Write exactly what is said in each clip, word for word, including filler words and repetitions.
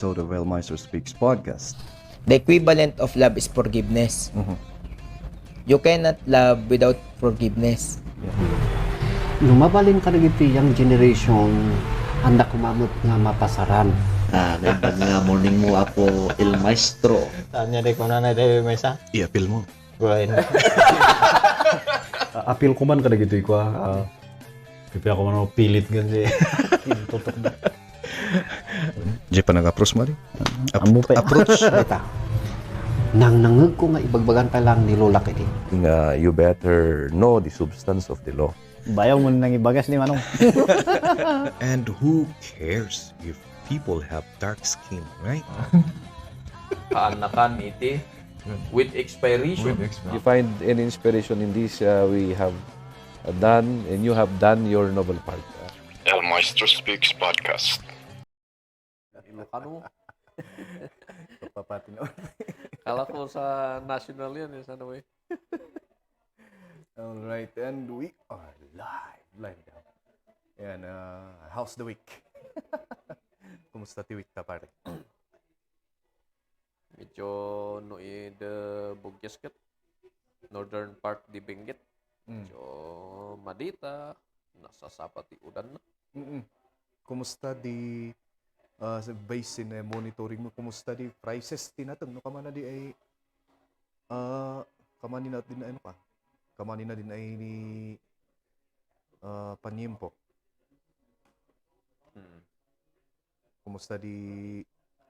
So the Wellmeister Speaks podcast. The equivalent of love is forgiveness. Mhm. You cannot love without forgiveness. No mabalin kadagiti young generation, anda kumamet nga mapasaran. Ah, naimbag nga morning mo, Apo El Maestro. Anya di ko na na di mesa. I-appeal mo. Go ahead. Apil ko man kadagitoy ko, ah. Pipi ako man pilit gansi. Di pa nag-approach mo, di? Ap- Amo pa. Approach. Beta. Nang nangeg ko nga ibagbagan pa lang ni Lola kiti. Nga you better know the substance of the law. Bayaw mo nang ibagas ni Manong. And who cares if people have dark skin, right? Kaanakan iti with expiration. With expiration. You find any inspiration in this uh, we have done and you have done your noble part. El Maestro Speaks Podcast. Ilocano. Kapapati na. Kala ko sa national yan eh, sana eh. All right, and we are live. Live daw. Yan, uh, how's the week? Kumusta ti week ta, pare? Medyo no id Bugyas ket northern part di Benguet. Mm. Medyo madita, nasasapa ti udan na. Mm-mm. Kumusta di, ah, sa base in, eh, monitoring mo, kumusta di prices ti nateng no kamana di ay, ah, kamani na din ay ano ka? Kamani na din ay ni, ah, panyempo. Mm. Kumusta di,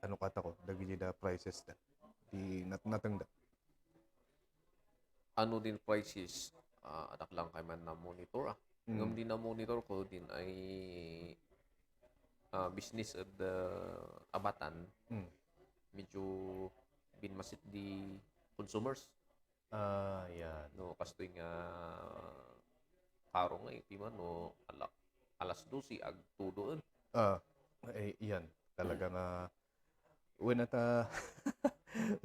ano kata ko, dagiti da prices da. Di nat-, natengda. Ano din prices, ah, adak lang kay man na monitor, ah. Mm. Ngem di na monitor ko din ay, ah, business ed, ah, Abatan. Mm. Medyo binmasit di consumers. Ah, yan. No, kastoy nga karo nga iti man, no, alak-, alas dose agtudoen. Ah, eh, yan. Talaga nga, when at, ah,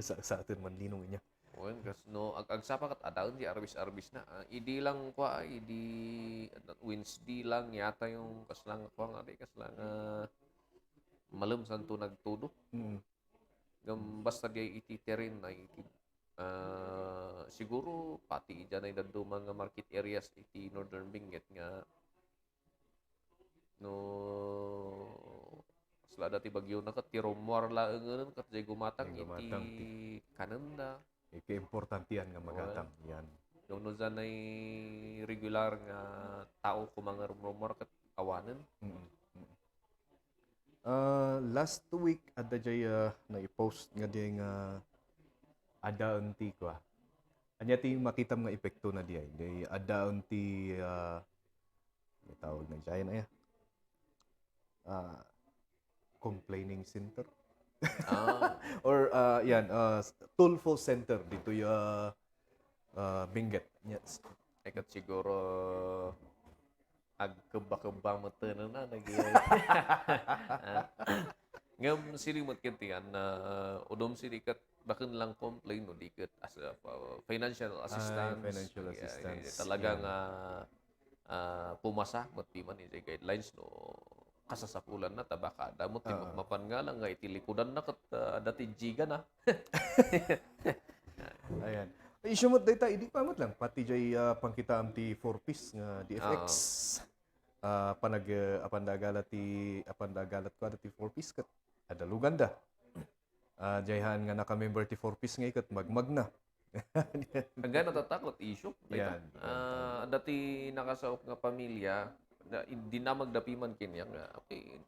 sa, sa atin man linong niya. Wen, kas no, ag-, agsapa kat adaen di arbis-arbis na. Ah, idi lang kwa, idi, Wednesday lang yata yung kas lang kwa nga, di, kas lang, ah, malem santo nagtudo. Mm. Ngem basta diay iti terrain na iti, ah, siguro pati idiay dadduma nga market areas iti Northern Benguet nga no kasla adda ti bagyo na ket ti rummuar laengen ket diay gumatang iti kanenda. Iti importantian nga magatang yan. Ngem no diay regular nga tao koma nga rumrummuar ket awanen. Mm-mm. Mm-mm. Ah, last week, adda jay, ah, naipost nga di nga addaen ti kua. Anya ti makitam nga epekto na di ay? Di addaen ti, ah, may tawag na jay na ya. Ah, complaining center. Ah. Or, ah, yan, ah, Tulfo Center dito ya, ah, Benguet. Yes. Ikat siguro agkebba-kebba met tenen a nag-, ngem sidi met ket ti, ah, udom sidi ket baken lang complain no di ket as a, uh, financial assistance. Ay, financial assistance. Talaga nga, ah, pumasa met ti man iti guidelines no kasasapulan na ta baka adda met ti mapan nga lang nga iti likudan na ket, ah, adda ti jiga na. Ayan. Isu met dayta, idi pa met lang pati jay, ah, pangkitaam ti four Ps nga D F X. Ah, panag-, ah, apan da agalat ti, apan da agalat ko adda ti four Ps ket adda luganda. Ah, jay haan nga naka-member ti four Ps nga iket magmagna. Agana tatakot issue. Yan. Ah, adda ti nakasaok nga pamilya, da, dinamagda piman kaniak nga, okay,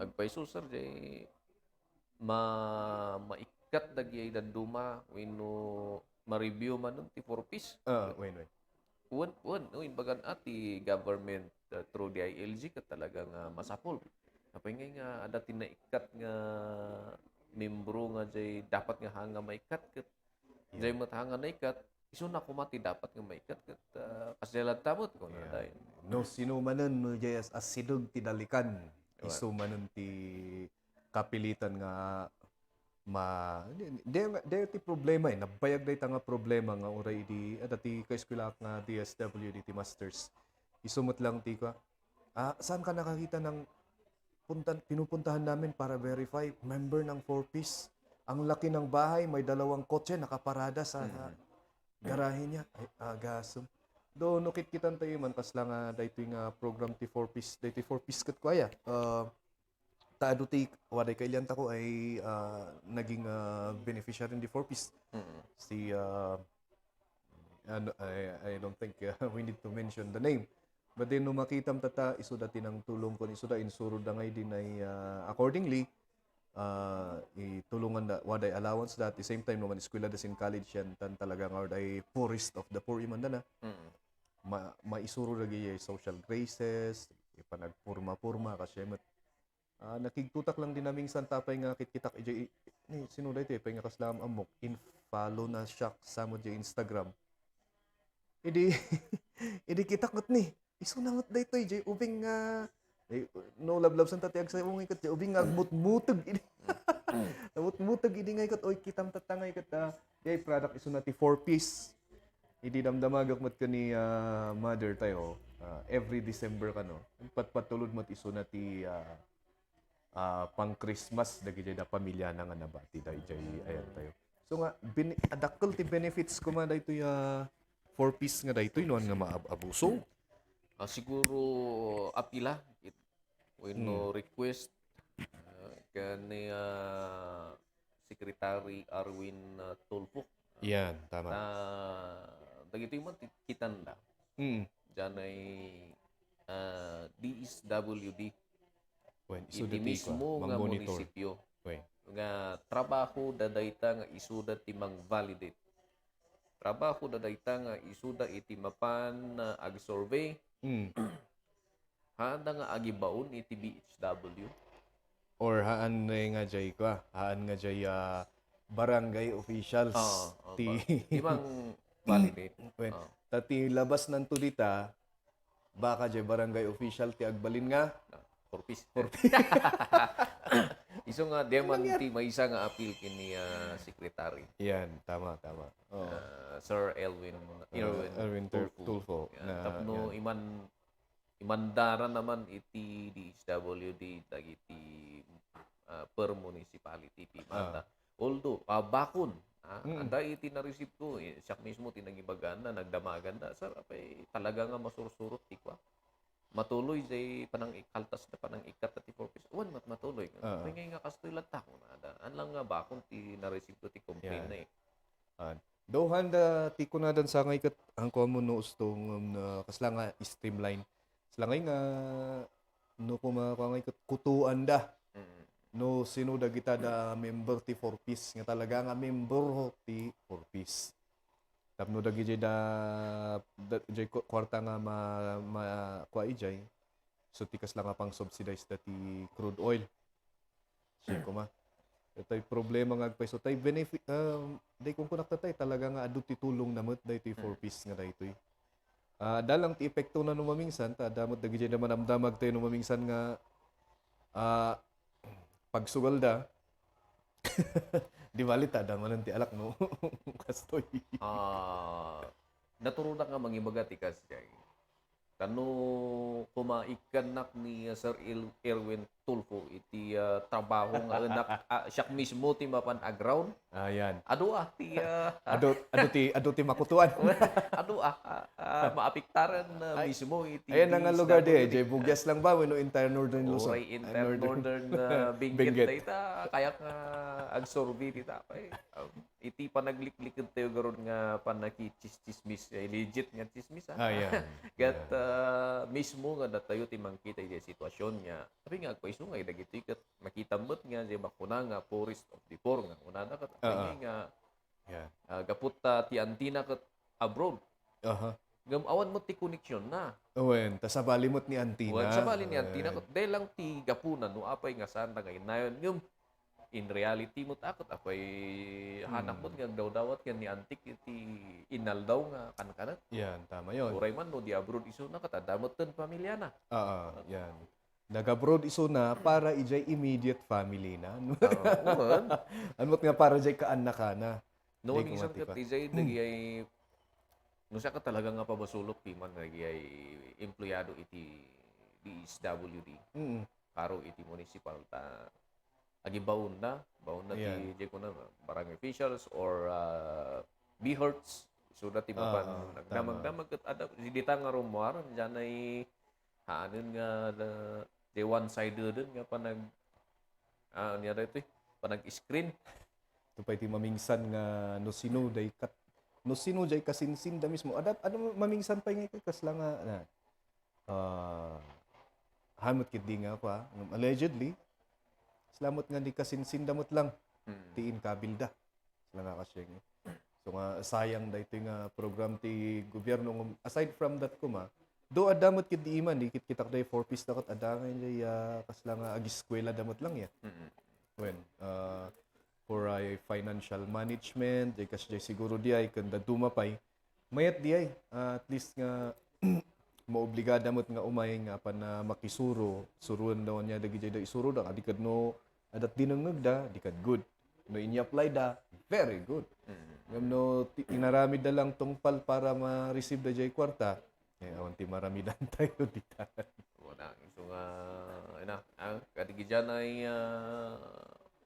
agpayso sir, jay ma-, maikkat dagiti dadduma wenno ma-review manen ti four Ps. Ah, wen, wen. Wen, wen, no, imbagan a ti government, uh, through the I L G ket talaga nga masapul. Apay ngay nga adda ti naikkat nga membro nga jay dapat nga haan nga maikkat ket jay met haan nga naikkat, isuna koma ti dapat nga maikkat ket, uh, kasdiay latta met, kuna. Yeah. Day. No sino manen no jay as-, asideg ti dalikan, isu manen ti kapilitan nga ma-, di, di, di ti problema eh. Nabayag dayta nga problema nga uray idi, adda ti kaeskwelaak nga D S W D ti masters. Isu met lang ti kua. Ah, saan ka nakakita ng puntan-, pinupuntahan namin para verify, member ng Four Ps. Ang laki ng bahay, may dalawang kotse nakaparada sa Mm. garahe niya. Ay, agasem. Do, no kitkitan tayo man, kasla nga daytoy nga program ti Four Ps, daytoy Four Ps ket kuaya. Ah, ta adu ti, waday kailian tako ay, ah, naging, ah, beneficiary di Four Ps. Mm. Si, ah, ano, I, I don't think, ah, we need to mention the name. But then, no makitam tata, isuda ti nangtulongkon, isuda insuroda ngay dinay, ah, accordingly, ah, itulongan da, waday allowance da, at the same time, no man eskwela da sin college yan, tan talaga nga waday poorest of the poor, iman da na. Mm. Ma-, maisuro da gayay social graces, ipanagpurma-purma, kasi met, ah, nakigtutak lang din naming santa pay nga kitkitak, ijay, ni, sino da ito, eh, pay nga kasla am-ammok, in-follow na siya, sa mo di Instagram. Idi, idi kitak met ni, isu na met daytoy, jay ubing nga, eh, no lablabsan ta ti agsayong ikat, jay ubing nga agmutmuteg idi. Agmutmuteg idi nga ikat, oy, kitam tatta nga ikat, ah, jay product isu na ti Four Ps. Idi damdamagak met ken ni, ah, mother tayo, ah, every December kano, patpatulod met isu na ti, ah, ah, pang-Christmas dagiti da pamilyana nga nabati da idiay ayan tayo. So nga, bini-, adakkel ti benefits koma daytoy, ah, Four Ps nga daytoy, no, nga maab-abuso. Ah, siguro, apila, it, wenno Hmm. request, ah, ken ni, ah, Secretary Arwin, ah, Tulfo. Yan, tama. Ah, dagitoy man ti-, kitanda. Mm. Dianay, ah, D S W D. Wen, isuda iti ti mismo kua, nga mamonitor. Munisipyo. Wen. Nga trabaho da dayta nga isuda ti mang-validate. Trabaho da dayta nga isuda iti mapan, ah, ag-survey. Mm. Haanda nga agibaon iti B H W. Or haan nga jay kua, haan nga jay, ah, barangay officials Oo, oo, ti ba-, ti mang-validate. Wen, Oo. ta ti labas nanto dita, baka jay barangay official ti agbalin nga Ah, Four Ps. Four Ps. Isu nga, di man Nangyari. Ti maysa nga apil ken ni, ah, Secretary. Yan, tama, tama. Oo. Ah, Sir Elwin, Ah, Elwin Elwin Tur-, Tulfo. Tulfo Yan, na, tapno yan. Iman, imandara naman iti D S W D dagiti, ah, per municipality, pimanda. Ah. Although, ah, bakon, ah, Mm. anda iti na-receive ko, eh, siak mismo ti nangibaganda, nagdamaganda, "Sir, apay talaga nga masursurot ti kua? Matuloy jay panang-ikaltas da, panang-ikkat da ti Four Ps?" "Wen, mat-, matuloy." Oo. "Apay ngay nga kastoy latta?" kunada. Haan lang nga bakon ti na-receive ko ti complaint Yan. na eh. Ah, do, haanda ti kunadan sa ngay ket, haan ko ammo no usto ngem, ah, kasla nga streamline. Kasla ngay nga, no, koma, kua ngay ket kutoanda. Mm. No sino dagita da member ti Four Ps, nga talaga nga member ti Four Ps. Tapno dagiti da, da, jay ku-, kuarta nga ma-, ma-, kua ijay, so ti kasla nga pang-subsidize da ti crude oil. Siya koma. Itay problema nga agpayso. Tay benefit, um, day kunkunak ta tay, talaga nga adu ti tulong na met daytoy Four Mm. Ps nga daytoy. Ah, adda lang ti epekto na no mamingsan, ta adda met dagiti da madamdamag tayo no mamingsan nga, ah, pagsugal da. Di bali, ta adda manen ti alak, no? Kastoy. Ah, naturodak nga mangibaga ti kasjay. Kano koma ikkannak ni, ah, Sir Il-, Erwin Tulfo iti, ah, trabaho nga enak, ah, siak mismo ti mapan aground. Ah, yan. Adu, ah, ti, ah, Adu, adu ti, adu ti makutuan. Adu, ah, ah, ah, maapektaran, ah, Ay, mismo iti ayan na nga lugar di, D S W D. Jay, Bugyas lang ba? Wenno entire Northern Luzon? Uray entire Ah, Northern. Northern, ah, Benguet Benguet. Dayta, kayak nga ag-survey dita. Ay, um, iti panaglikliked tayo garud nga panakitsismis, eh, legit nga tsismis, ah. Ah, yan. Ket, Yan. Ah, mismo nga datayo ti mangkita iti sitwasyon nga, sabi nga, agpaiso nga, dagitoy ket makita met nga, di makuna nga, poorest of the poor nga, kunada ket, Ah, ah. Nga, Yan. Ah, gapu ta ti antina ket abroad. Aha. Ngem awan met ti koneksyon na. Wen, ta sabali met ni antina. Wen, sabali ni antina Wen. Ket dayta lang ti gapuna no apay nga saan ta nga innayon. Ngem, in reality met a ket apay hanak Hmm. met nga agdawdawat ken ni antik iti inaldaw nga kankanak. Yan, tama yun. Uray man no di abroad isuna ket adda met ten pamilyana. Ah, ah, yan. Nag-abroad isuna para ijay immediate family na. Ah, wen. Haan met nga para jay kaannakana. No, di minsan ko ket matikwa. Ijay Hmm. dagijay, no, siak ket talaga nga pabasolok piman dagijay empleyado iti D S W D. Mm. karo iti municipal ta agibaonna, baonna ti, yeah, diay kuna, barangay officials or, ah, BHERTs, isuda ti mapan, ah, ah, agdamagdamag ket adda, dita nga rummuar, dianay haanen nga, da-, di one-sided nga panag-, ah, ania daytoy? Panag-screen. Ito pay ti mamingsan nga no sino diay kat-, no sino diay kasinsinda mismo. Adda, adda mamingsan pay nga kasla nga, na, ah, han met ketdi nga kua, ngem allegedly, kasla met nga di kasinsinda met lang, mm, ti inkabilda. Sila nga kasieng. So nga, sayang daytoy nga program ti gobyerno. Ngem aside from that koma, do adda met ketdi iman, di kit-, kitak day four Ps da ket adda nga diay, ah, kasla nga agiskwelada met lang ya. Mm-mm. Wen, ah, for a financial management, diay kas-, diay siguro diay, ken dadduma pay, mayat diay, ah, at least nga maobligada met nga umay nga apan a makisuro, suroen daw ania dagidiay da isuroda, kadi ket no adda dinengngegda, di ket good. No ini-apply da, very good. Mm. Ngem no ti-, inaramidda lang tungpal para ma-receive da diay kuarta, eh, awan ti maramidan tayo dita. Wala. So nga, ina, ah, kadi gidianay, ah,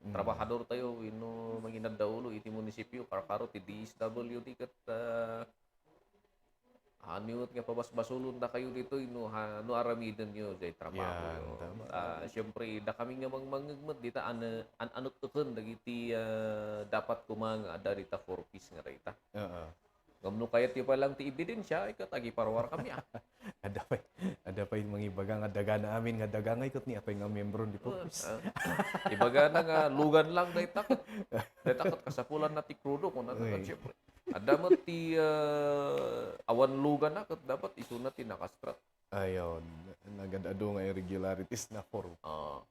mm, trabahador tayo, wenno manginadda ulo iti munisipio, karkaro ti D S W D ket, ah, Aniwet nga pabasbasolon dakayo ditoy no, ha, no aramidenyo jay trabaho. Yan, tama. Ah, siyempre, dakami nga mangmangngegmet dita, an-, an-, anut-uten dagiti, ah, dapat koma nga adda dita four Ps nga dayta. Oo. Ngem no kayatyo pa lang ti ebidensia, ay ket agiparuar kami, ah. Adda pay, adda pay mangibaga nga dagana amin nga daga nga ikot ni apay nga miyembro di four Ps. Ah, ah. Ibagana nga lugan lang dayta ket, dayta ket kasapulan na ti krudo, kuna na ket, siyempre. Adda met ti, ah, awan lugan na ket dapat isuna ti nakastrat. Ayaw, nagad-adu nga irregularities na for. Ah.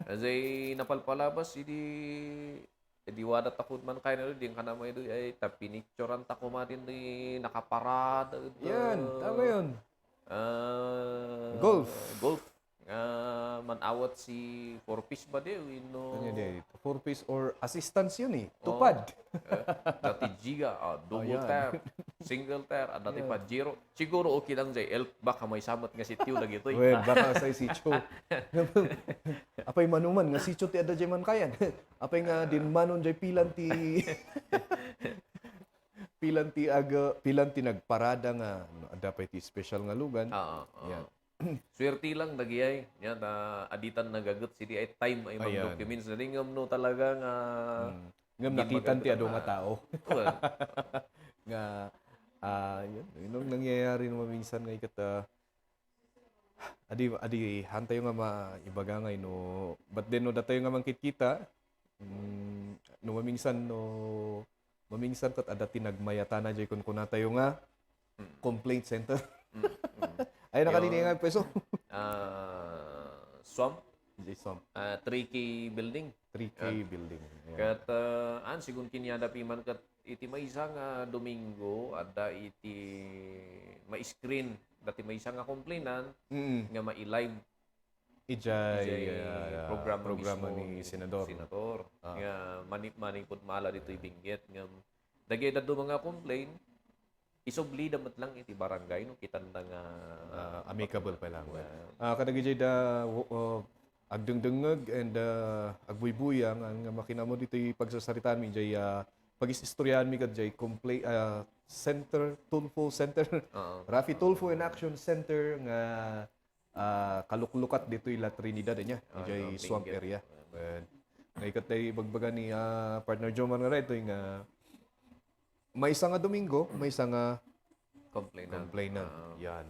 Kasi napalpalabas idi, idi wada takod man kayo na din, kana mo idoy, ay, ta pinicturean ta koma din di nakaparada. Yan, tama yun. Ah, golf. Golf. Nga man-awat si four Ps ba di, wenno? Ano di? Four Ps or assistance yun eh. Oo. Tupad. Eh, dati Giga, ah, double tire, single tire, ah, dati Pajero. Siguro okay lang jay elf, baka may samat nga sitio dagitoy. Well, baka say sitio. Apay manuman nga sitio ti adda jay man kayan. Apay nga din manon jay pilan ti, pilan ti aga, pilan ti nagparada nga, no, adda pay ti special nga lugan. Oo, oo. Yan. Swerte lang dagiyay. Yan, ah, aditan nagaget sidi ay time ay mag-documents na rin ngam no talaga nga ngam nakitan ti adu nga tao. Nga, ah, yun, yun ang nangyayari no maminsan nga ikat, ah, adi, adi, hantayo nga maibaga nga no, but then no, datayo nga mangkitkita, mm, no maminsan no, Mamingsan ket adda ti nagmayatana jay kunkunatayo nga complaint center. Mm, mm. Ay, nakadini nga peso. Ah, swamp. Jay swamp. Ah, three K building. Three K building. Yeah. Ket, ah, an, sigun kiniada piman ket iti maysa nga Domingo, adda iti ma-screen, dati maysa nga complainant nga ma-live Ijay, ijay, ah, programa programa mismo ni ni Senador. Senador. Ah. Nga mani-, manipud mala ditoy Benguet nga dagiti dadduma nga complain, isublida met lang iti barangay no kitanda nga ah, amicable pa lang. Well. Ah, kadagiti da, uh, agdengdengngeg and, ah, agbuybuya nga, nga makinammo ditoy pagsasaritaan mi ijay, ah, pag-istoryahan mi kadjay complain, ah, center, Tulfo Center, Oo. Raffy Tulfo in Action Center nga ah, kaluklukat ditoy La Trinidad, ania? Ah, ijay swamp area. Ayan. Nga ikat tay ibagbaga ni, ah, partner Jomar nga daytoy nga maysa nga Domingo, maysa nga complainant. Complainant. Ah. Yan.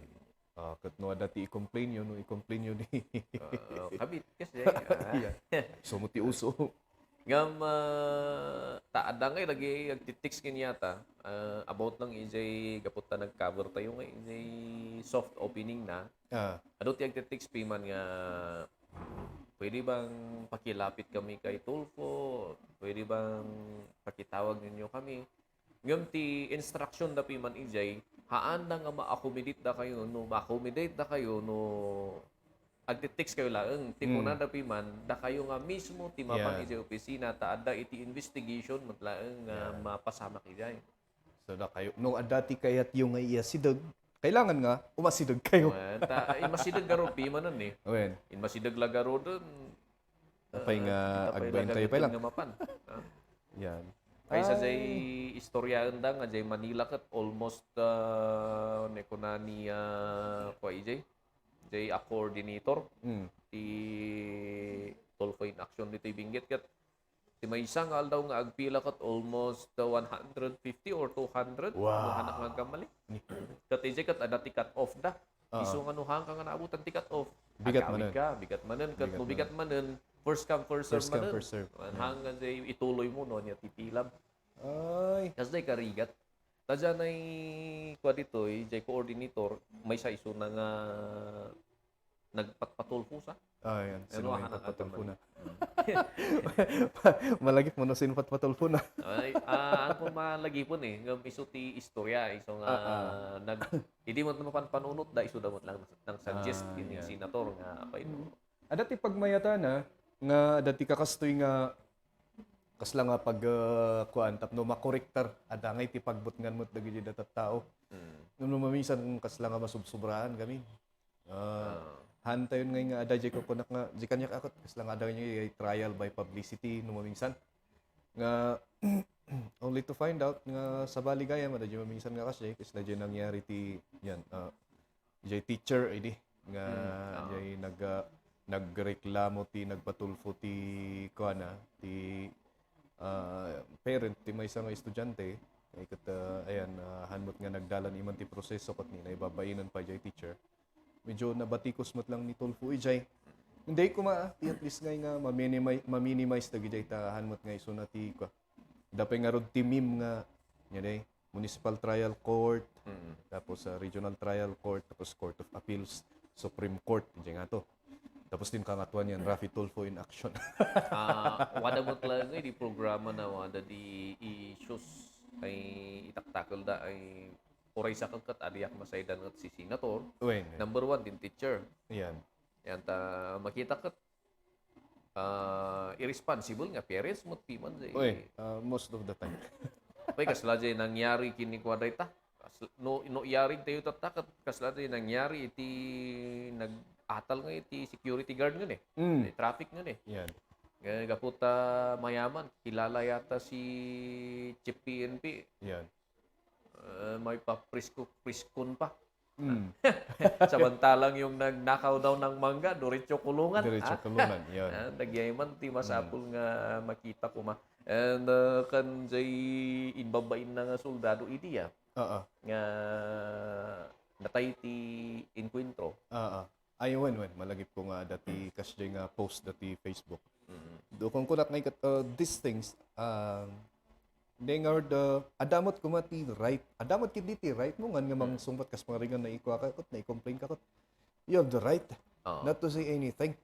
Ah, ket no adda ti i-complain yo, no i-complain yo ni Ah, kabit kasi, ah. Yeah. Sumo ti uso. Ngam, ah, ta adda ngay lagi agti-text kaniata, ah, about lang ijay gapu ta nag-cover tayo ngay ijay soft opening na. Ah. Adu ti agti-text piman nga, "Pwede bang pakilapit kami kay Tulfo? Pwede bang pakitawag ninyo kami?" Ngem ti instruction da piman ijay, haanda nga ma-accommodate da kayo, no ma-accommodate da kayo, no agti-text kayo laeng. Ti kunada piman, dakayo nga mismo ti mapan ijay opisina, ta adda iti investigation met laeng nga mapasamak ijay. So, dakayo, no adda ti kayatyo nga iyasideg, Kailangan nga umasideg kayo. Wen, ta, inmasideg garud pimanen eh. Wen. Inmasideg la garuden. Apay nga agbayen kayo pay lang. Nga mapan. Yan. Kaysa jay istoryaen da nga jay Manila ket almost uh, ne kuna ni uh, kwa ijay. Jay a coordinator mm. ti Tulfo in Action ditoy Benguet ket ti maysa nga aldaw nga agpila kat almost uh, one hundred fifty or two hundred. Wow. Anak nga agkamali. Kat ijay kat adda ti cut off da. Uh-huh. Isu nga no hangka nga naabutan ti cut off. Bigat manen. Ka, bigat manen. Kat bigat no bigat manen, first come, first serve manen. First come, first serve. Hangga jay ituloy mo no niya tipilam. Ay. Kas day karigat. Tadya nay kua ditoy, jay coordinator, maysa isuna nga nagpatpatulfo sa. Ah, yan. Sino nga nagpatpatulfo na? Malagip mo no sino patpatulfo na. Ay, ah, ang kung malagipon eh, ngam iso ti istorya, iso nga ah, ah. nag hindi mo naman panunot da iso damot lang nang suggest ah, kini yan. Senator nga apay mo. Ada ti pagmayatana nga ada ti kakastoy nga kasla nga pag uh, kuan tapno makorektar ada ngay ti pagbutngan met dagiti datattao. Mm. No maminsan kasla nga masubsubraan kami. Uh, ah. Hantayon ngay nga ada jay kukunak nga di kaniak akot kasla nga ada ngay trial by publicity no maminsan. Nga only to find out nga sabali gayam ada jay maminsan nga kasjay kasla jay nangyari ti yan. Uh, jay teacher idi nga mm, jay nag uh, nagreklamo ti nagpatulfo ti kuana ti uh, parent ti maysa nga estudiante ket uh, ayan uh, hanmot nga nagdalan iman ti proseso ket ni naibabainan pa jay teacher medyo nabatikos met lang ni Tulfo ijay hindi ko ma ti at least ngay nga ma-minimize, ma-minimize dagijay ta hanmot nga isuna ti kua dapay nga rod ti meme nga nya day Municipal Trial Court, mm. tapos uh, Regional Trial Court, tapos Court of Appeals, Supreme Court, diyan nga to. Tapos din kangatuan yan, Raffy Tulfo in action. uh, wada mo talaga di programa na wada di issues ay itaktakal da ay oray sa kagkat adiak masaydan ngat si senator. When? Number one din teacher. Yan. Yan ta makita kat uh, irresponsible nga parents mo ti man jay. Oy, uh, most of the time. Pay kasla jay nangyari kini kuadayta. No no iyari tayo tatta kat kasla jay nangyari iti nag-atal nga iti security guard nga ni. Mm. Iti traffic nga ni. Yan. Nga gaputa mayaman kilala yata si Chief P N P. Yan. Uh, may pa presko preskon pa. Mm. Samantalang yung nagnakaw daw ng mangga, diretso kulungan. Diretso kulungan, yun. Ah, nagyayman ti masapul mm. nga makita ko ma. And uh, kan jay inbabain na nga soldado idi ya. Oo. Nga natay ti encuentro. Oo. Ay, wen, wen. Malagip ko nga dati kasjay nga post dati Facebook. Mm. Do kung kunak nga ikat, uh, these things, uh, Dengard, uh, adamot kuma ti right. Adamot kit ti right mo ngan nga hmm. mangsungbat kas pangarigan na ikuha ka kot, na i-complain ka kot. You have the right uh-huh. not to say anything.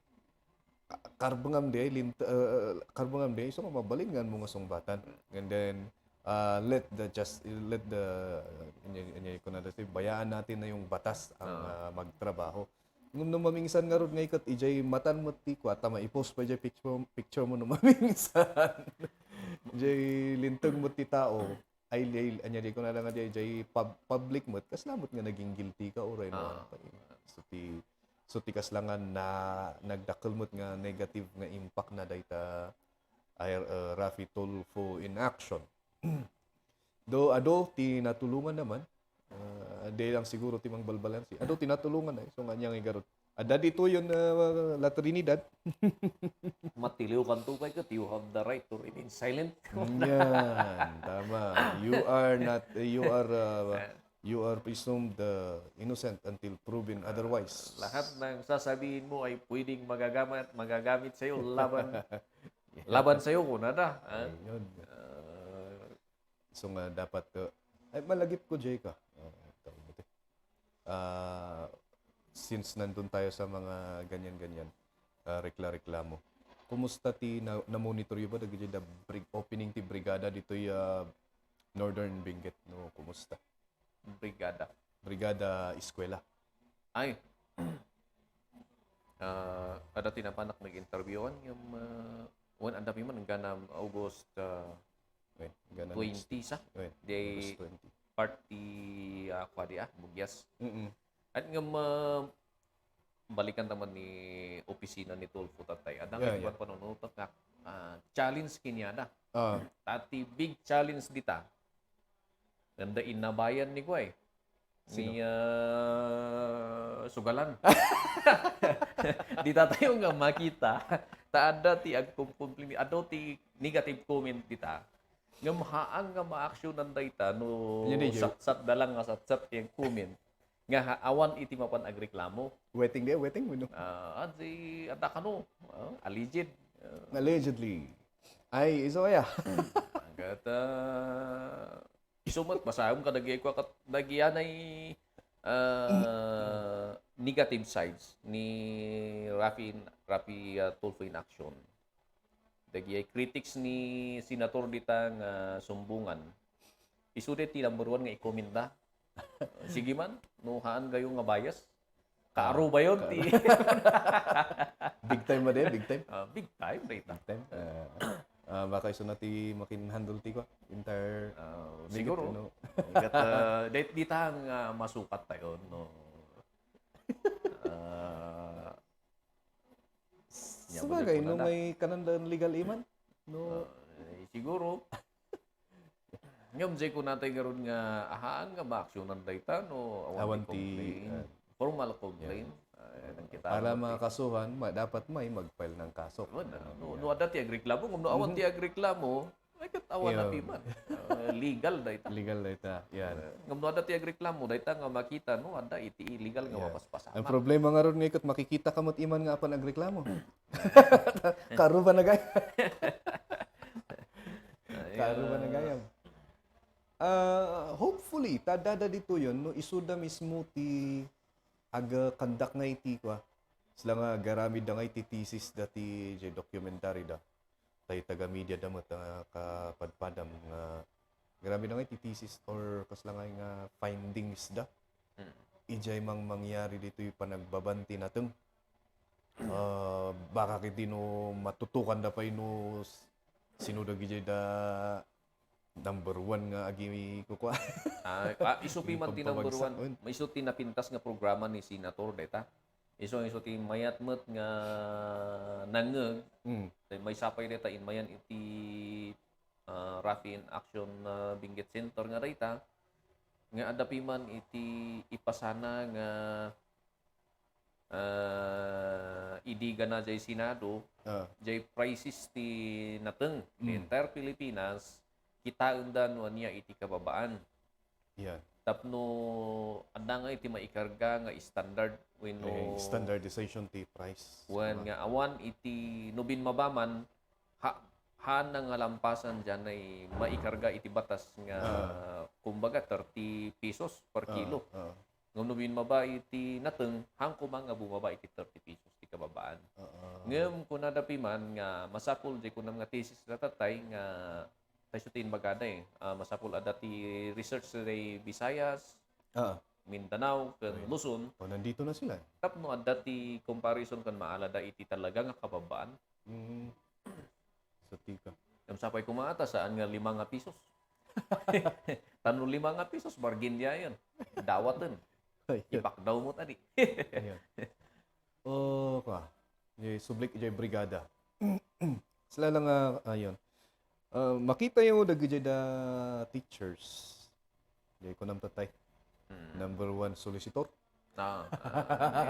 Karbengam di ay lint uh, karbengam di ay so mabalin ngan mo nga sungbatan. And then uh, let the just let the uh, anya ko na dati bayaan natin na yung batas ang uh-huh. uh, magtrabaho. Ngem no mamingsan ngarud nga iket, ijay matan met ti kua, ta maipost pay jay picture, picture mo no mamingsan. Jay linteg met ti tao, ay, ay, anya di ko na lang jay, jay pub, public met, kasla met nga naging guilty ka, uray no, ah. So ti, so ti kasla nga na, nagdakkel met nga negative nga impact na dayta, ay, uh, Raffy Tulfo in action. Do, ado, ti natulungan naman. Uh, di lang siguro ti mangbalbalansi. Ado, ti natulungan ay. So, nga niya nga igarot. Ada dito yun, uh, La Trinidad. Matiliw kanto kay kat, you have the right to remain silent. Yan, tama. You are not, you are, uh, you are presumed uh, innocent until proven otherwise. Lahat ng sasabihin mo ay pwedeng magagamit, magagamit sa'yo laban, laban sa'yo, kunada. Ha? Ayun. Uh, So nga dapat uh, ay malagip ko jay ka. Uh, uh, since nandun tayo sa mga ganyan-ganyan, uh, rekla-reklamo. Kumusta ti na, na-monitor yo ba dagiti da brig, opening ti brigada ditoy uh, Northern Benguet no kumusta? Brigada. Brigada Eskwela. Ay. Uh, ada ti napanak nag-interviewan yung uh, when anda man ganam August uh, Wen, gana twenty sa? Wen, Day, August twenty. part ti, ah, kuadi, ah, bugyas. Mm-mm. At ngem, ah, balikan ta man ni opisina ni Tulfo tatay. Adda Yeah, nga yeah. Panunutok nga, ah, challenge kaniada. Ah. Ta ti big challenge dita, nanda innabayan ni kuay. Sino? Ni, ah, Sugalan. Dita tayo nga makita. Ta adda ti agkumkumpli-, adda ti negative comment dita. Ngem haan nga maaksyonan dayta no Yun, yun. Satsat da lang nga satsat ti comment. Nga ha-, awan iti mapan agreklamo. Waiting di, waiting mo, no? Ah, at si, ata kano, ah, alleged. Ah. Allegedly. Ay, iso kaya? Agata, iso met, basahom ka dagi, kwa kat-, dagi anay, ah, negative sides ni Raffy in-, Raffy, ah, Tulfo in Action. Dagiti critics ni Senator dita nga sumbungan, isu ti number one nga i-comment da. Sige man, no haan gayo nga bias. Kaaro ba yun? Ti big time ba din? Big time? Ah, big time, dayta. Big time? Ah, ah, baka isu na ti makin-handle ti ko. Entire Ah, siguro. Ano? Kat, ah, dahil di ta nga masukat tayo, no? Ah, Sabagay, no, may kanan da legal iman, no? Ah, eh, siguro. Ngem, jay kunatay ngarud nga, ahaan nga maaksyonan dayta, no? Awan ti complaint. Ah, formal complaint. Yeah. Ah, nagkita Para mo ti makasuhan, ma-, dapat may mag-file ng kaso. Awan, ah, no, no, adda ti agreklamo, ngem no, awan ti agreklamo, Ay, ket awan na piman. Ah, legal dayta. Legal dayta. Yan. Eh, ngem no adda ti agreklamo, dayta nga makita, no, adda iti illegal nga mapaspasamak. Ang problema ngarud nga iket makikita ka met iman nga apan agreklamo. Kaaro ba na gayam? Kaaro ba na gayam? Ah, hopefully, ta adda ditoyen, no, isuda mismo ti agkandak nga iti kua. Sila nga agaramid da nga iti thesis da ti, jay documentary da. Tay taga media da met nga kapadpadam nga agaramid da nga iti thesis or kasla nga, nga findings da. Mm. Ijay mang mangyari ditoy panagbaban ti nateng. Ah, baka ket di no matutukan da pay no s-, sino dagijay da number one nga agi kukua. Ah, ah, isu piman ti number one. Isu ti napintas nga programa ni Senator dayta. Isu, isu ti mayat met nga nangngeg. Mm. Tay maysa pay dayta inmayan iti, ah, Raffy in Action, ah, Benguet Center nga dayta. Nga adda piman iti ipasana nga ah, idi gana jay Senado, Ah. jay prices ti nateng, ti Mm. entire Pilipinas, kitaenda no ania iti kababaan. Yan. Tapno adda nga iti maikarga nga standard wenno Eh, standardization ti price. Wen Tama. nga awan iti no binmaba man, ha-, haan nga lampasan diay maikarga iti batas nga, Ah. kumbaga, thirty pesos per Ah, kilo. ah. Ngem no binmaba iti nateng, haan koma nga bumaba iti thirty pesos ti kababaan. Oo. Ngem kunada piman nga masapul, jay kunam nga thesis da tatay nga, tay isu ti inbagada eh. Ah, masapul adda ti research ti Visayas, Oo. Mindanao, ken Ayun. Luzon. O, nandito na sila. Tapno adda ti comparison ken maalada iti talaga nga kababaan. Mm. Sa tika. Ngem sapay koma ata, saan nga lima nga pesos. Tano lima nga pesos, bargain diayen. Dawaten. Ayun. Ipakdaw mo tadi. Ayun. O, ka. Jay subli, jay brigada. Sila lang nga, ayun. Ah, makita yo dagiti da teachers. Jay kunam tatay. Mm. Number one solicitor. Ah, ah,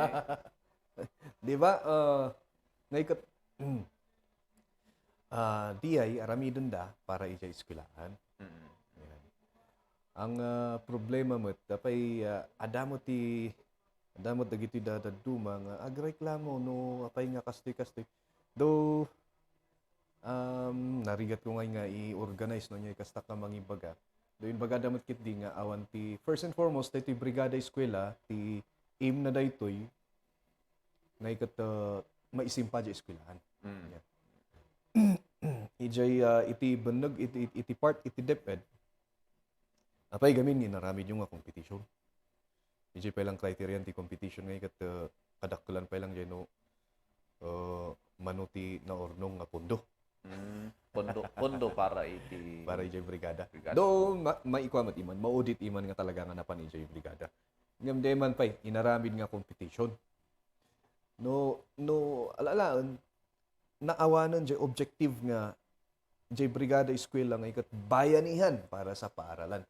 eh. Di ba? Ah, nga ikat-, ah, diay aramiden da para ijay eskwelahan. Mm. Yan. Ang, ah, problema met, apay, ah, adda met ti, adda met dagiti dadadduma nga agreklamo no apay nga kastoy, kastoy. Though, um, narigat ko ngay nga i-organize no, nya kastak nga mangibaga. Though, inbagada met ketdi nga awan ti, first and foremost, daytoy Brigada Eskwela, ti aim na daytoy, nga iket, uh, maisimpa di eskwelahan. Mm. Yeah. Ijay, uh, iti benneg, iti, iti part, iti DepEd, apay gamin nga inaramidyo nga competition? Ijay pay lang criterion ti competition nga iket, uh, kadakkelan pay lang jay no, uh, mano ti naurnong nga pondo. Mm, pondo, pondo para iti Para idiay brigada. Brigada. Though, ma-, maikua met iman, maudit iman nga talaga nga napan idiay brigada. Ngem di man pay, inaramid nga competition. No, no, ala-alaen, naawanen jay objective nga jay brigada eskwela nga iket bayanihan para sa paaralan.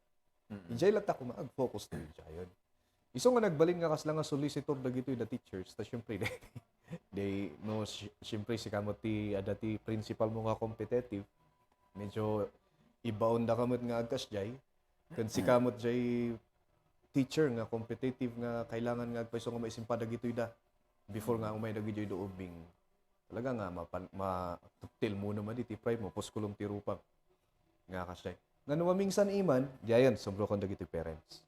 Mm. Ijay latta koma ag-focus ti jayon. Isu nga nagbalin nga kasla nga solicitor dagitoy da teachers, ta siyempre, di, no, si-, siyempre, sika met ti, adda ti principal mo nga competitive, medyo ibaon da ka met nga agkas jay, ken sika met jay teacher nga competitive nga kailangan nga agpayso nga maisimpay dagitoy da before nga umay dagitoy da ubing. Talaga nga, mapan-, ma-, tilmo naman iti pride mo, puskulom ti rupam. Nga kasjay. Nga no mamingsan iman, diayen, subrukon dagiti parents.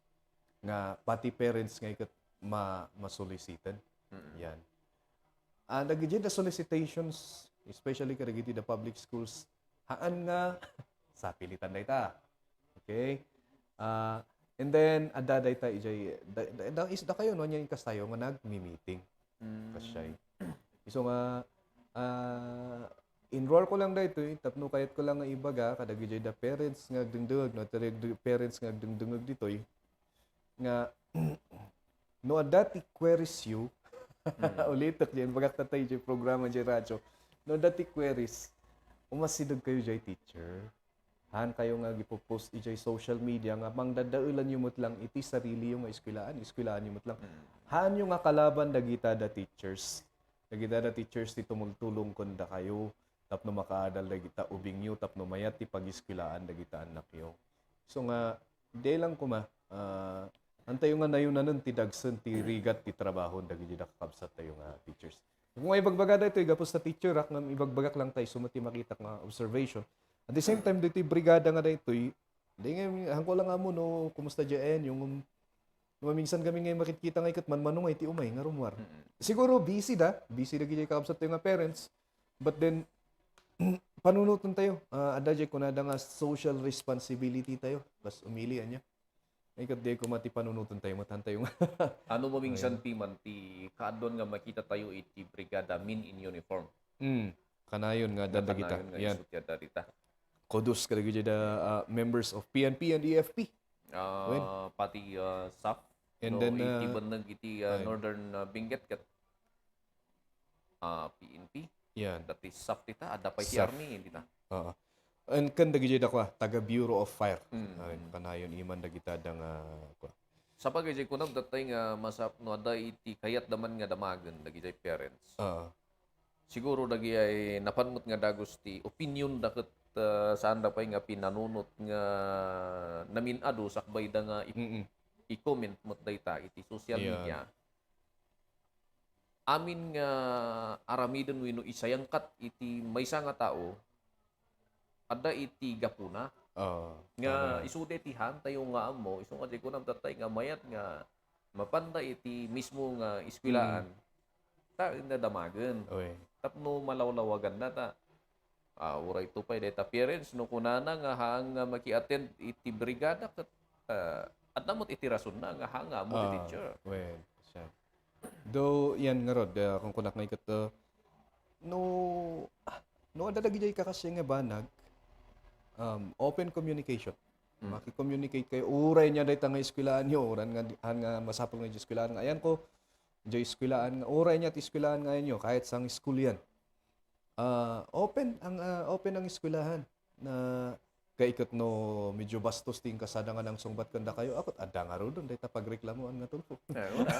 Nga pati parents nga iket ma-, masoliciten. Mm. Yan. Ah, dagiti da solicitations, especially kadagiti da public schools, haan nga sapilitan dayta. Okay? Ah, and then, adda dayta ijay, da, da, da, is, dakayo, no, nya inkas tayo nga nagmi-meeting. Mm. Kasjay. Isu nga, ah, inruar ko lang daytoy, tapno kayat ko lang nga ibaga, kadagijay da parents nga agdengdengeg, no, adda parents nga agdengdengeg ditoy, nga, no, adda ti queries you, Mm. ulitek, diay bagak tatay, diay programa, diay radyo, no, adda ti queries, umasideg kayo, diay teacher. Haan kayo nga gipopost ijay social media nga mangdadaelanyo met lang iti sariliyo nga eskwelaen, eskwelaanyo met lang. Mm. Haanyo nga kalaban dagita da teachers. Dagita da teachers ti tumultulong ken dakayo tapno makaadal dagita ubingyo tapno mayat ti pageskwelaen dagita annakyo. So nga, diay lang koma, ah, antayo nga nayunanen ti dagsen ti rigat ti trabaho dagiti da kakabsat tayo nga teachers. Kung ay ibagbaga daytoy, gapus ta teacher, ak, ngem ibagbagak lang tayo, isu met ti makitak nga observation. At the same time, ditoy brigada nga daytoy, di nga, hangko lang amo no, kumusta diay, yung, um, mamingsan kami nga makitkita nga iket manmanong nga iti umay nga rummuar. Mm. Siguro busy da, busy da gidi kakabsat tayo nga parents, but then, panunoten tayo, ah, adda diay kunada nga social responsibility tayo, bas umili, anya. Ay, ket di ko mati panunoten tayo, matan tayo nga. Ano mamingsan Ayun. Piman ti kaadwan nga makita tayo iti brigada men in uniform? Mm. Kanayon nga Nga dadagita. Kanayon nga Yan. Isu ti adda dita. Kudos kadagiti da, ah, members of P N P and E F P. Ah, Wen. Pati, ah, saf. And No, then, iti ah, bannag iti, ah, ay. Northern, ah, Benguet ket, ah, P N P. Yan. That is saf dita, adda pay ti Saf. Army dita. Oo. And ken dagiti dakwa, taga Bureau of Fire. Mm. Ay, kanayon iman dagita da nga, kwa. Sapagay, jay kunam, datay nga masap-, no, adda iti kayat da man nga damagen, dagiti parents. Oo. Siguro, dagiti napan met nga dagus ti opinion da ket, ah, saan da pay nga pinanunot nga namin-adu sakbay da nga i-, Mm-mm. i-comment met dayta iti social Yeah. media. Amin nga aramiden wenno isayangkat iti maysa nga tao, adda iti gapuna. Oo, Nga tama. Isu dayta ti haan tayo nga ammo, isu nga di kunam datay nga mayat nga mapanda iti mismo nga eskwelaen, Mm. ta nadamagen. Oy. Tapno malawlawagan na ta. Ah, uray to pay dayta parents, no kunana nga haan nga maki-attend iti brigada, ket, ah, adda met iti rasonna nga haan nga ammo ti Ah, teacher. Well, siya. Though, yan ngarud, ah, kung kunak nga iket, ah, no, ah, no, adda dagiti kakasya nga banag, um, open communication. Mm. Maki-communicate kayo. Uray niya dayta nga eskwelaanyo, uray nga, haan nga masapul nga eskwelaen nga ayanko, diay eskwelaen nga, uray niya ti eskwelaen nga ayanyo, kahit sang school yan. Ah, open ang, ah, open ang eskwelahan na kaiket no medyo bastos ti inkasada nga nangsungbat kandakayo, akot adda ngaruden dayta pagreklamoan nga Tulfo. Eh, wala.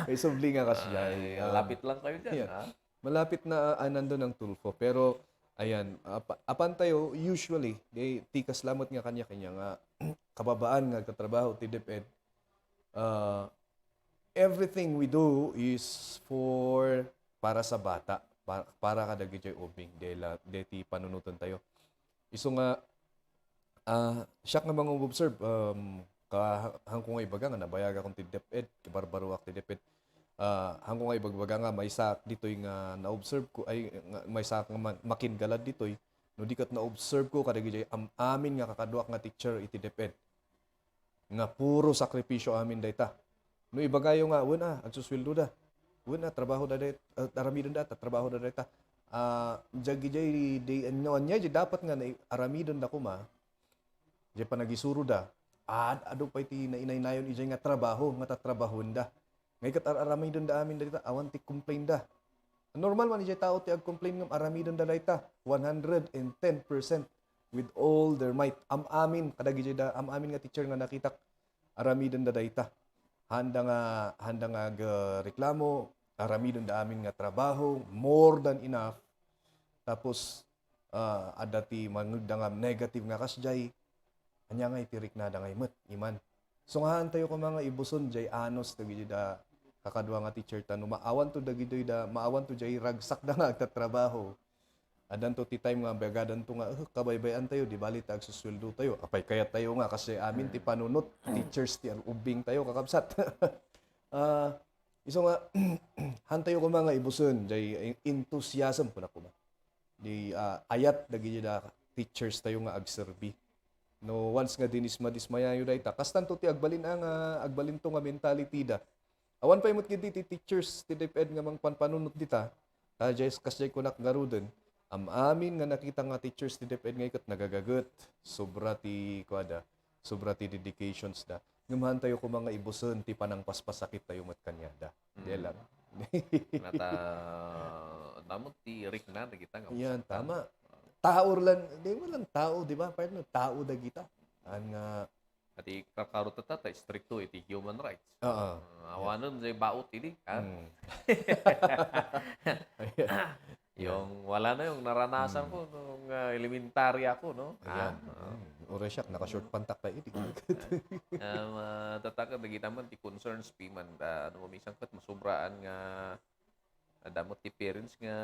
Ay, subli nga kasya, Ay, ah, lapit lang kayo dyan, yeah. Ha? Malapit na, ah, nandun ang Tulfo. Pero, ayan, apa-, apan tayo, usually, di, ti kasla met nga kanya-kanya nga kababaan nga agtatrabaho ti DepEd, ah, everything we do is for, para sa bata, pa-, para kadagiti ubing, dela-, deti panunoten tayo. Isu nga, ah, siak nga mangobserve, um, ka-, hangko nga ibaga nga nabayagakon ti DepEd, kibarbaroak ti DepEd. Ah, hangko nga ibagbaga nga maysa ditoy nga na-observe ko, ay, nga maysa nga ma-, makingalad ditoy, no di ket na-observe ko kadagiti am-, amin nga kakaduak nga teacher iti DepEd. Nga puro sakripisyo amin dayta. No ibagayo nga, "Wen a, agsusweldo da. Wen a, trabaho da dayt-, ah, aramiden da, ta trabaho da dayta." ah, diay, diay, di, no, ania, diay dapat nga nai-, aramidenda koma, diay panagisuroda, ad-, adu pay ti nainaynayon idiay nga trabaho nga tatrabahoenda. Ngay ket ar-aramidenda amin dayta, awan ti complain da. Normal man idiay tao ti ag-complain ngem aramidenda dayta, one hundred and ten percent with all their might. Am-amin, kadagiti da, am-amin nga teacher nga nakitak, aramidenda dayta. Haanda nga, haanda nga agreklamo, aramidenda amin nga trabaho, more than enough. Tapos, ah, adda ti mangngegda nga negative nga kasdiay. Ania nga iti riknada nga imet, iman. So, nga haantayo koma nga ibusen diay anus dagiti da kakadua nga teacher ta no maawanto dagitoy da, maawanto diay ragsakda nga agtatrabaho. Addanto ti time nga bagadanto nga, "Eh, kabaybay-antayo, di bali ta agsusueldotayo." Apay, kayat tayo nga, kasi amin ti panunot, teachers ti ubbing tayo, kakabsat. Ah, isu nga, haantayo koma nga ibusen, diay enthusiasm, kuna koma. Di, ah, ayat dagiti da teachers tayo nga agserbi. No, once nga dinisma-dismayayo dayta, kastanto ti agbalin a nga, agbalinto nga mentality da. Awan pay met ketdi ti teachers ti DepEd nga mangpanpanunot dita. Ta, diay, kasdiay kunak ngaruden, am-amin nga nakita nga teachers ti DepEd nga iket nagagaget, sobra ti kuada, sobra ti dedications da. Ngem haantayo koma nga ibusen ti panangpaspasakit tayo met kaniada. Diay lang. Nata, damo ti rikna dagita nga yan, masaktan. Tama. Tao lang, di mo lang tao, di ba? Partner, tao dagita. An nga, ati karkaro ta, ta, ta, stricto iti human rights. Oo. Ah, awanen, say baot idi, ha? Mm. Ayan. Yung wala na yung naranasan ko nung, ah, elementarya ako, no? Ayan. Ah, oo. Mm. Uray siak, naka-short pantak tayo, di. Ah, matatakad, dagita man, ti concerns, piman, ah, ano, minsan ket masubraan nga, ah, damo ti parents nga,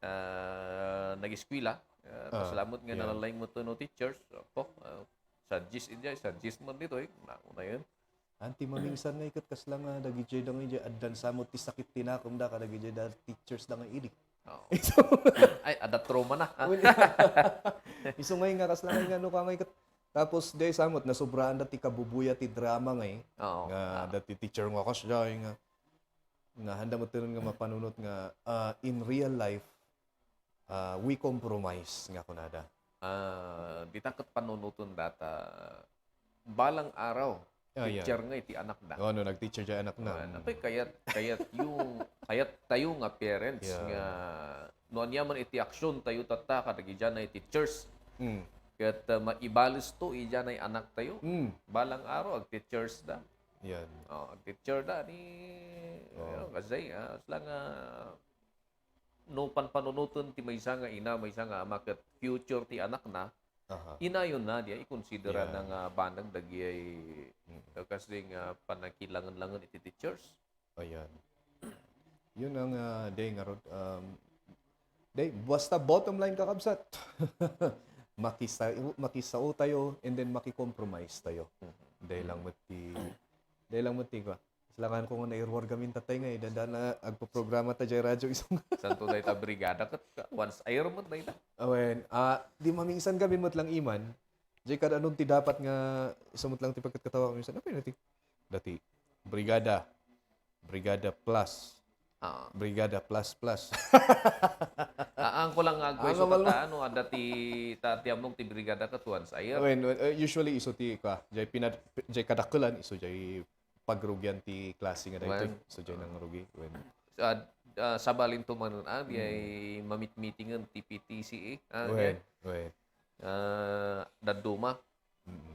ah, nag-eskwela, ah, pasalamat nga nalaing mo to no teachers, po, ah, sa diyes, sa diyes man dito, eh, na, una yun. Anti mamingsan nga iket kasla nga dagiti da nga idiay addan samot ti sakit ti nakem da kadagiti da teachers da nga idi. Oo. Isu- Ay, adda trauma na. Wen-, isu nga nga kasla nga no ka nga iket. Tapos, diay samot, nasubraan da ti kabubuya ti drama nga eh. Oo. Nga, ah, dati teacher nga kasla nga, nga handa mo tinan nga mapanunot nga, ah, in real life, ah, we compromise nga kunada. Ah, dita ket panunoten data balang araw, ah, yeah, teacher nga iti anak da. Oh, no, nag-teacher diay anak na. Ah, mm. Apay kayat, kayat yung, kayat tayo nga parents, yeah, nga no ania man iti action tayo tatta kadagiti na iti teachers. Mm. Ket, ah, maibales to idiay anak tayo. Mm. Balang araw ag-teachers da. Yan. Oh, ag-teacher da ni, oh, ano, kasi, ah, sila nga no panpanunoten ti maysa nga ina, maysa nga ama ket future ti anakna, aha, inayon na diay ikonsidera na nga banag dagiay, mm, kas di nga panakilangen-langen iti teachers. Ayan. Yun ang, ah, day nga rod-, um, day, basta bottom line, kakabsat. Makisa-, makisao tayo and then makicompromise tayo. Mhm. Day lang met ti, day lang met ti, kwa. Kailangan ko nga nairuar gamin tatay nga, eh, dada na agpaprograma ta jay radyo isong. Santo dayta brigada ket once a year met dayta. Awen, ah, di mamingsan gamin met lang iman. Jay kada anun ti dapat nga isu met lang ti pagkatkatawa minsan. Apay na ti, dati, brigada. Brigada plus. Ah. Brigada plus plus. Ah, ang ko lang nga agway, ah, so, kata, ano, adda ti, ta, ti ammong ti brigada ket once a year. Wen, wen, eh, usually isu ti, kwa, jay pinad-, jay kadakkelan, isu jay pagrugian ti klase nga daytoy. Wen. So, diay nangrugi. Wen. Ah, ah, sabalinto man, ah, diay mamitmitingen ti P T C A, ah, wen, diay, wen, ah, dadduma. Mm.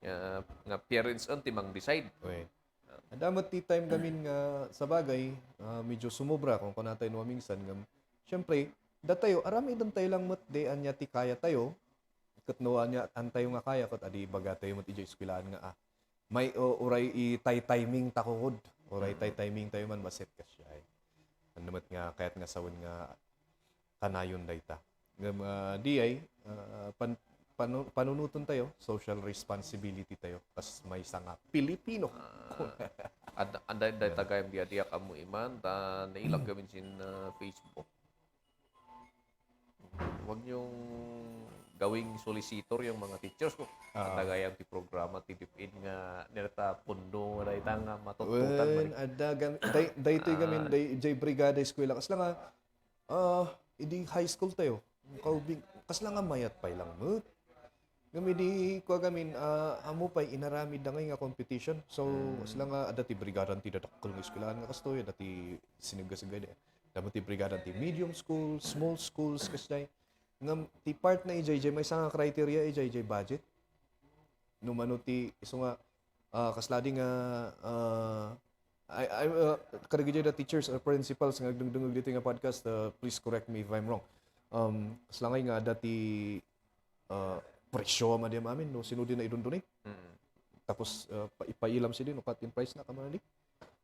Ah, nga parents on ti mang-decide. Wen. Adda met ti time gamin nga, sabagay, ah, medyo sumobra, kung kunatayo no mamingsan, ngem, siyempre, datayo, aramidentayo lang met, di ania ti kayatayo, ket no ania, antayo nga kaya, ket adi ibagatayo met idiay eskwelahan nga, ah, may, o, uray i-timing ta kukud. Uray, mm, timing tayo man, basit ka siya, eh. Ano met nga, kayat nga sawen nga kanayon dayta. Ngem, ah, di ay, ah, pan-, panu-, panunoten tayo, social responsibility tayo, kas maysa nga Pilipino. Ah, ad-, ad-, dayta gayam di, diak ammo iman, ta nailag gamin sin, ah, Facebook. Huwag niyong gawing solicitor yung mga teachers ko. Ah. At nagayam ti programa ti DepEd nga nirta pundo nga dayta nga matuttutan. Wen, man. Adda gam-, day-, daytoy gamin, ah, day-, jay brigada eskwela. Kasla nga, Ah, idi high school tayo, kaubing, kasla nga mayat pay lang met. Ngem idi kua gamin, ah, ammo pay inaramidda ngay nga competition. So, kasla nga adda ti brigadan ti dadakkel nga eskwelahan nga kastoy, adda ti siniggasigay da. Adda met ti brigadan ti medium school, small schools, kasjay. Ngem ti part na ijay, ijay maysa nga criteria ijay, ijay budget. No mano ti isu nga, ah, kasla di nga, ah, I, I, ah, kadagiti da teachers or principals nga agdengdengeg ditoy nga podcast, ah, please correct me if I'm wrong. Um, kasla ngay nga adda ti, ah, presyo madi amin no sino di naidundunay. Mm. Tapos, ah, pa-, ipailam sidi no cut in price na kaman di.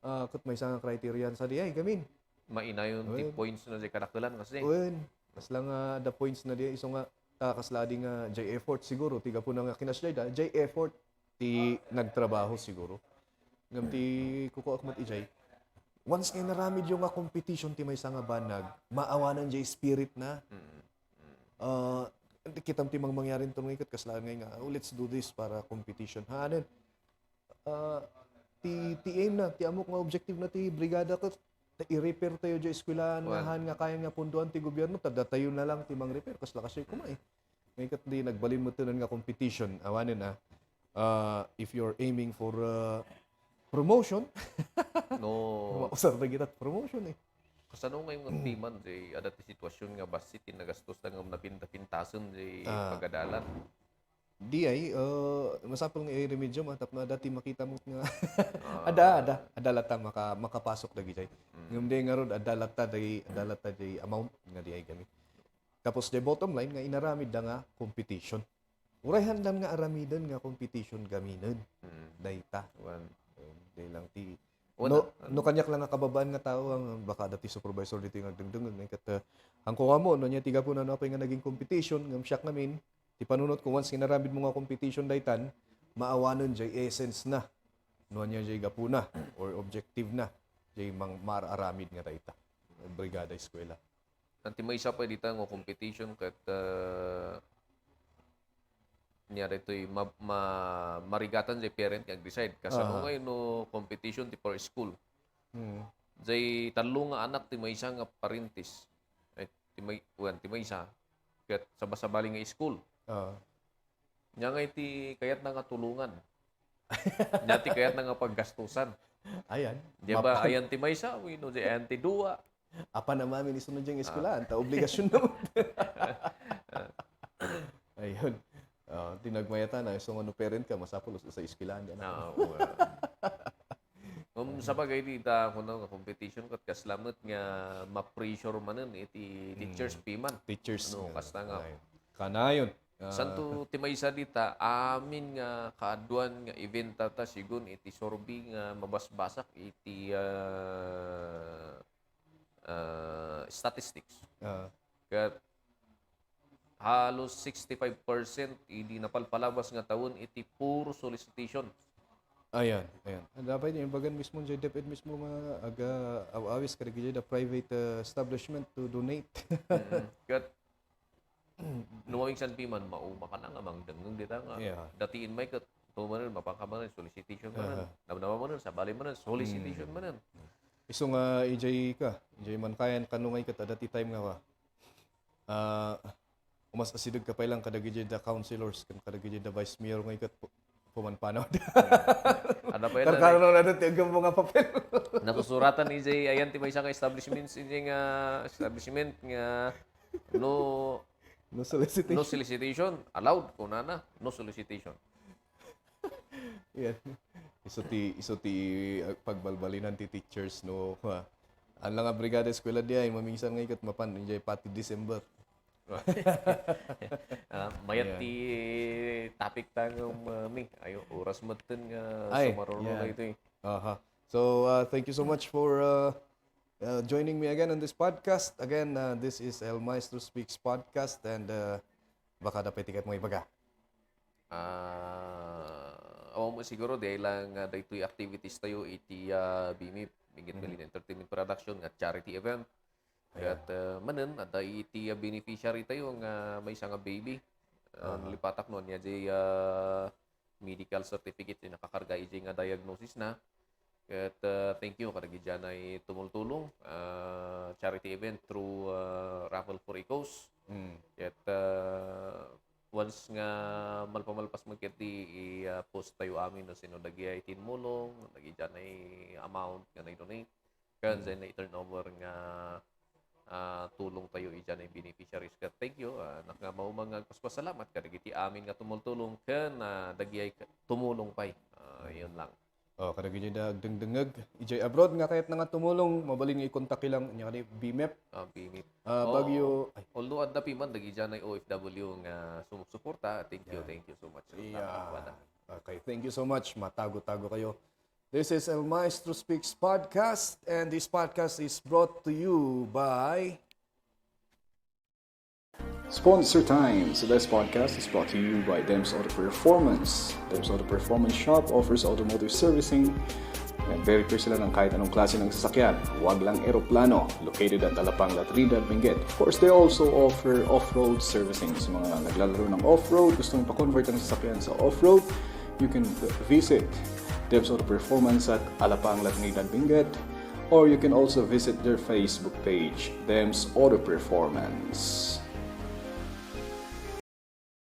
Ah, ket maysa nga criterion sa di ay gamin. Mainayon ti Wen. Points na di kadakkelan kasi. Wen. Kasla nga adda points na di isu nga ta kasla di nga jay effort siguro ti gapuna nga kinasjay da, jay effort ti nagtrabaho siguro. Ngem ti kukuak met ijay, once nga inaramidyo nga competition ti maysa nga banag, maawanan jay spirit na. Mm. Mm. Ah, kitam ti mangmangyari nton nga iket kasla ngay nga, "Oh, let's do this para competition." Hanen. Ah, ti, ti aim na, ti ammok nga objective na ti brigada ket ta i-repair tayo jay eskwelahan nga Wen. Han nga kayan nga punduan ti gobierno, ta datayo na lang ti mang-repair, kasla kasi kuma eh. Ngay ket di nagbalin met nga competition, awanen ah. Ah, if you're aiming for, ah, promotion, No. Mausar na kita promotion eh. Kasano ngay nga piman, jay, adda ti sitwasyon nga bassit ti nagastos da ngem napinta-pintasen jay Ah. Pagadalan? Di ay, ah, masapul nga i-remedyo, ah, tapno adda ti makita mo nga Ah. Ada, ada, ada latta maka-, makapasok dagiti ay. Mm. Ngem di ngarud, ada latta di, ada latta di amount nga di ay kami. Tapos di bottom line nga inaramid da nga competition. Uray handan nga aramiden nga competition gaminen. Mm. Dayta. Wan. Di lang ti Wan, no, ano? No kaniak lang nga kababaan nga tao ang baka adda ti supervisor dito nga agdengdengeg, nga ket, ah, hangko nga mo, no, nia ti gapuna no apay nga naging competition, ngem siak ngamin, ti panunot ko, once nga inaramid mo nga competition daytan, maawanen jay essence na. No ania jay gapuna or objective na jay mang-, maararamid nga dayta. Brigada eskwela. Anti maysa pay dita nga competition ket, ah, nia daytoy ma-, ma-, marigatan jay parent nga ag-decide. Kasano Aha. ngay no competition ti per school? Hmm. Jay tallo nga anak ti maysa nga parintis. Ay, ti may-, wen, ti maysa. Ket sabasabali nga school. Ah. Nia ngay ti kayatna nga tulongan. Nia ti kayatna nga paggastusan. Ayan. Di ba, Mapan- ayan ti maysa, wenno di ayan ti dua. Apan a mamin isunod jay eskwelahan, ta obligasyon na mo. Ayun. Oh, ti nagmayatan na, isu nga no parent ka, masapul sa eskwelahan ka na. Ah, oo, ah. Um, sabagay, dita, kuno nga competition, ket kasla met nga ma-pressure manen iti teachers, Mm. piman. Teachers, Ano, nga, kasta nga. Kanayon. Ah. Santo ti maysa dita, amin nga kaaduan nga event ta, ta, sigun iti survey nga mabasbasak iti, ah, ah, statistics. Ah. Ket halos sixty-five percent idi napalpalabas nga tawen iti puro solicitation. Ayan, ayan. Dapat imbagan mismo jay DepEd mismo nga aga-aw-awis kadagiti da private, ah, establishment to donate. Mm-mm. Ket no mamingsan piman, mauma ka na nga mangdengngeg dita nga. Yeah. Dati in may ket, to manen, mapangka manen, solicitation manen. Aha. Namnama manen, sabali manen, solicitation Mm. manen. Isu nga, ijay ka, ijay man kayan, kano nga iket, adda ti time nga ka. Ah, umas asideg ka pay lang kadagiti da councilors, ken kadagiti da vice mayor nga iket, pu-, pumanpanaw. Ada pa yan, Karkaro ano, na dati, agam mga papel. Nasusuratan ijay, ayan, ti maysa nga establishments, ijay nga establishment nga no, No solicitation. No solicitation. Allowed, kunana. No solicitation. Yan. Isu ti, isu ti, ah, pagbalbalinan ti teachers, no? Ha? Ang nga brigada eskwela di ay, mamingsan nga iket mapan, ijay pati December. Ah, mayat Ayan. ti topic ta nga, um, uh, mi. Ayo, oras metten nga Ay, sumaruno yan. na ito eh. Aha. So, uh, thank you so much for, uh, uh, joining me again on this podcast. Again, uh, this is El Maestro Speaks Podcast and, uh, baka da pay ti kayat mo ibaga. Ah, awan mo siguro, di lang, ah, daytoy activities tayo iti, ah, BIMIP, Miguel Mhm. Belin Entertainment Production, nga charity event. Ayan. Ket, ah, manen, adda iti, ah, beneficiary tayo nga maysa nga baby. Ah, Aha. Nalipatak no, ania jay, ah, medical certificate ti nakakarga ijay nga diagnosis na. Ket, ah, thank you kadagiti anay tumultulong, ah, charity event through, ah, Raffle for a Cause. Mm. Ket, ah, once nga malpamalpas man ketdi, i-, ah, post tayo amin no sino dagiti timmulong, dagiti anay amount nga nai-donate. Ken Mm. then i-turnover nga, ah, tulong tayo idiay anay beneficiaries. Ket thank you, ah, nak-, nga maumag nga agpasalamat kadagiti amin nga tumultulong ken, ah, dagiti tumulong pay. Ah, yun lang. Oh, kadagiti da agdengdengngeg idiay abroad nga kayatna nga tumulong, mabalin nga i-contact lang nia kadi BMEP. Ah, BMEP. Ah, Oo. Baguio, ay. Although adda pay man dagiti anay O F W nga sumupsuporta, thank you, Yeah. thank you so much. Yeah. Salamat, Father. Okay, thank you so much. Matago-tago kayo. This is El Maestro Speaks Podcast, and this podcast is brought to you by Sponsor Time. Today's podcast is brought to you by Dems Auto Performance. Dems Auto Performance Shop offers automotive servicing and very repair sila ng kahit anong klase ng sasakyan. Huwag lang eroplano. Located at Alapang, La Trinidad, Benguet. Of course, they also offer off-road servicing. Sa mga naglalaro ng off-road, gustong ipa-convert ang sasakyan sa off-road, you can visit Dems Auto Performance at Alapang, La Trinidad, Benguet. Or you can also visit their Facebook page, Dems Auto Performance.